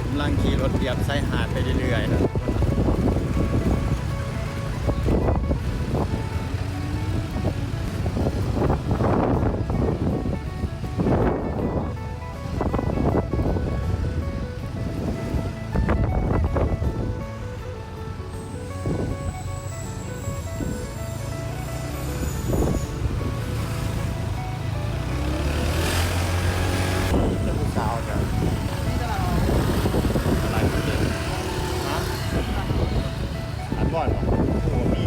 ກຳລັງຂີ່ລົດລຽບຊາຍຫາດໄປເລື້ອຍໆເນາະ. ແຕ່ຜູ້ສາວກະຫຼາຍຄົນເດ້. ຮະ? ອັນບ່ອນບໍ່? ໂອ້ ມີ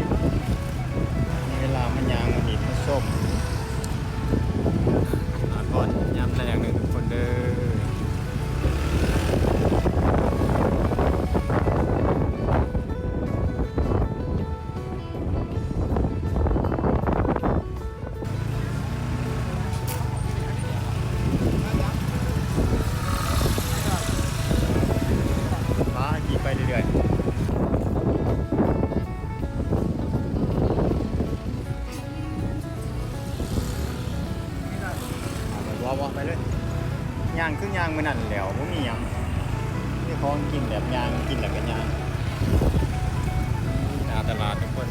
ມີເວລາມາຍ່າງມາຫຼິ້ນມາຊົມອາກອນຍາມແລງເດີທຸກຄົນເດີ. ພາຂີ່ໄປເລື້ອຍໆ. ເອົາໄປ ເວົ້າ ເວົ້າໄປເລີຍ. ຍ່າງຄືຍ່າງມື້ນັ້ນແຫຼ້ວ ບໍ່ມີຫຍັງ ມີຂອງກິນແບບຍ່າງ ກິນແລ້ວກໍຍ່າງ. ໜ້າຕະຫຼາດທຸກຄົນ.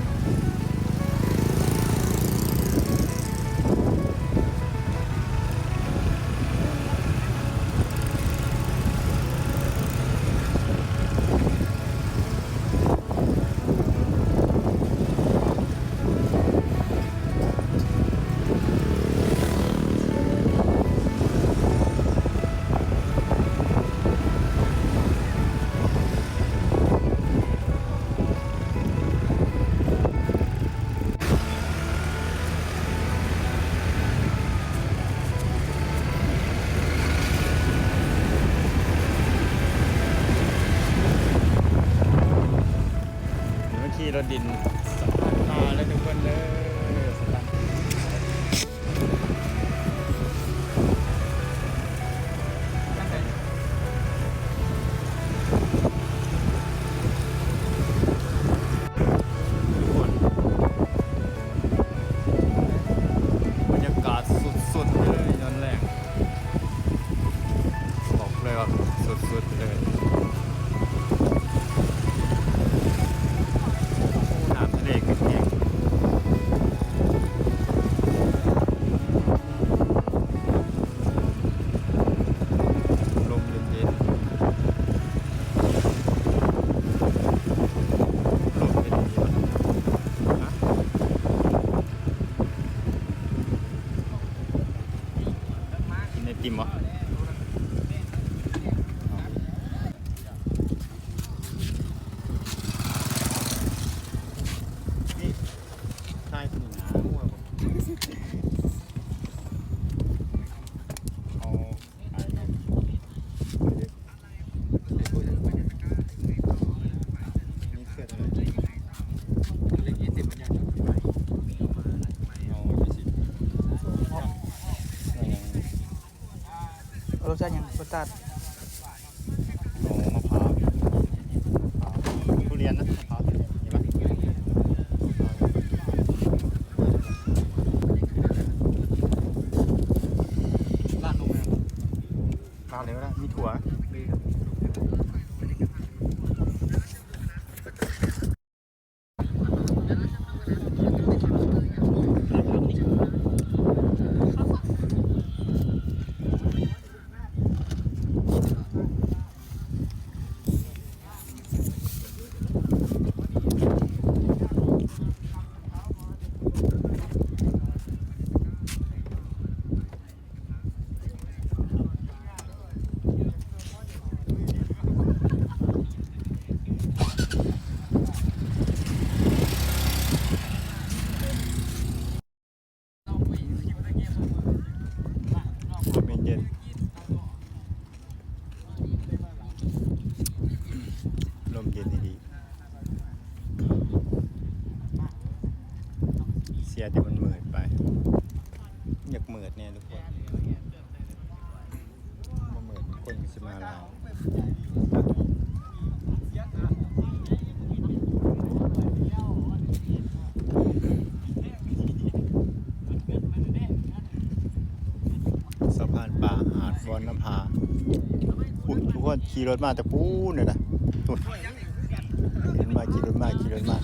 ຂີ່ລົດດິນສະພານປ່າເລີຍທຸກຄົນເດີ. ບັນຍາກາດສຸດໆເລີຍຍາມແລງ. ບອກເລີຍວ່າສຸດໆເລີຍ. ນ້ຳທະເລຂຶ້ນແຮງ. ລົມເຢັນໆ. ລົມເຢັນດີວະ. ຮະ? ກິນໄອຕິມບໍ່? ນີ້ ຖ່າຍຂຶ້ນໜ້າຫົວບໍ່? ເອົາ ຂາຍເນາະ. ນີ້ເສື້ອເທົ່າໃດ? ເອົາ ຍີ່ສິບ. ເອົາຫຍັງ? ລົດຊາດຫຍັງ? ລົດຊາດ ເອົາມະພ້າວ ທຸລຽນນະ ມະພ້າວ ທຸລຽນ ເຫັນປະ? ລາດລົງມາ ລາດເລີຍກໍໄດ້ ມີຖົ່ວ. ລົມເຢັນໆ ລົມເຢັນດີໆ. ເສຍແຕ່ມັນມືດໄປ ຢາກມືດແດ່ທຸກຄົນ. ບໍ່ເໝິດ ຄົນກໍຊິມາຫຼາຍ. ສ ສະພານປ່າຫາດວອນນະພາ. ພຸ້ນ ທຸກຄົນຂີ່ລົດມາແຕ່ພຸ້ນນະ ພຸ້ນ ຂີ່ລົດມາ ຂີ່ລົດມາ ຂີ່ລົດມາ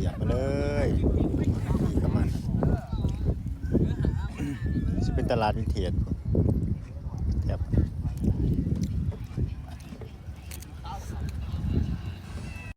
ຢຽບມາເລີຍ ຂີ່ເຂົ້າມາ. ຊິເປັນຕະຫຼາດວິນເທຈ ແບບ